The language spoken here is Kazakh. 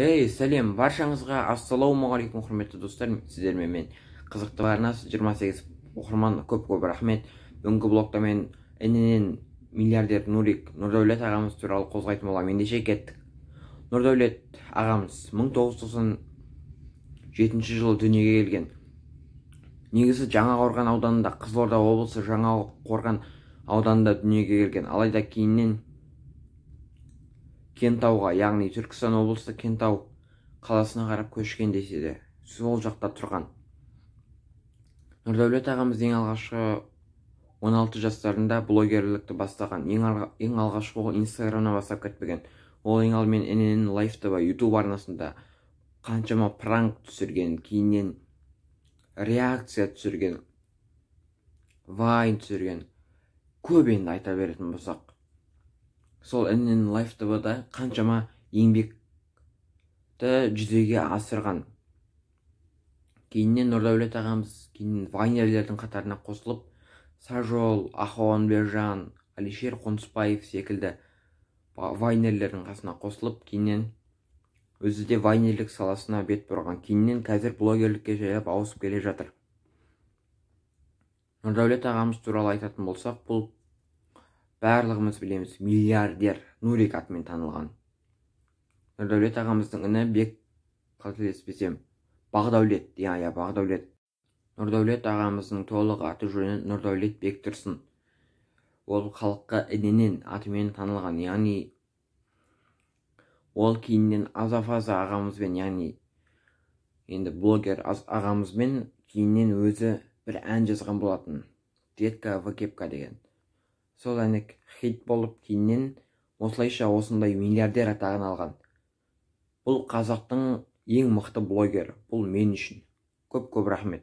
Ей, сәлем баршаңызға, ассалаумағалейкум, құрметті достар! Сіздермен мен, Қызықты арнасы 28 оқырман, көп көп рахмет. Бүгінгі блогта мен ННН миллиардер Нурик Нұрдәулет ағамыз туралы қозғайтын боламын. Ендеше кеттік. Нұрдәулет ағамыз 1997 жылы дүниеге келген. Негізі Жаңақорған ауданында, Қызылорда облысы Жаңақорған ауданында дүниеге келген. Алайда кейіннен Кентауға, яғни Түркістан облысы Кентау қаласына қарап көшкен деседі, сол жақта тұрған. Нұрдәулет ағамыз ең алғашқы 16 жастарында блогерлікті бастаған. Ең алғашқы ол Инстаграмнан бастап кетпеген. Ол ең алдымен ННН Live TV YouTube арнасында қаншама пранк түсірген, кейіннен реакция түсірген, вайн түсірген. Көп енді айта беретін болсақ, сол ННН Live TV-да қаншама еңбекті жүзеге асырған. Кейіннен Нұрдәулет ағамыз кейіннен вайнерлердің қатарына қосылып, Сажол, Ахон Бержан, Алишер Қонысбаев секілді вайнерлердің қасына қосылып, кейіннен өзі де вайнерлік саласына бет бұрған. Кейіннен қазір блогерлікке жайлап ауысып келе жатыр. Нұрдәулет ағамыз туралы айтатын болсақ, бұл барлығымыз білеміз, миллиардер Нурик атымен танылған. Нұрдәулет ағамыздың іні Бек, қателеспесем, Бағдәулет, иә, Бағдәулет. Нұрдәулет ағамыздың толық аты жөні Нұрдәулет Бектұрсын. Ол халыққа ННН атымен танылған, яғни ол кейіннен Азафаза ағамызбен, яғни енді блогер ағамызбен кейіннен өзі бір ән жазған болатын, «Детка в кепка» деген. Сол әні хит болып, кейіннен осылайша осындай миллиардер атағын алған. Бұл қазақтың ең мықты блогері, бұл мен үшін. Көп көп рахмет.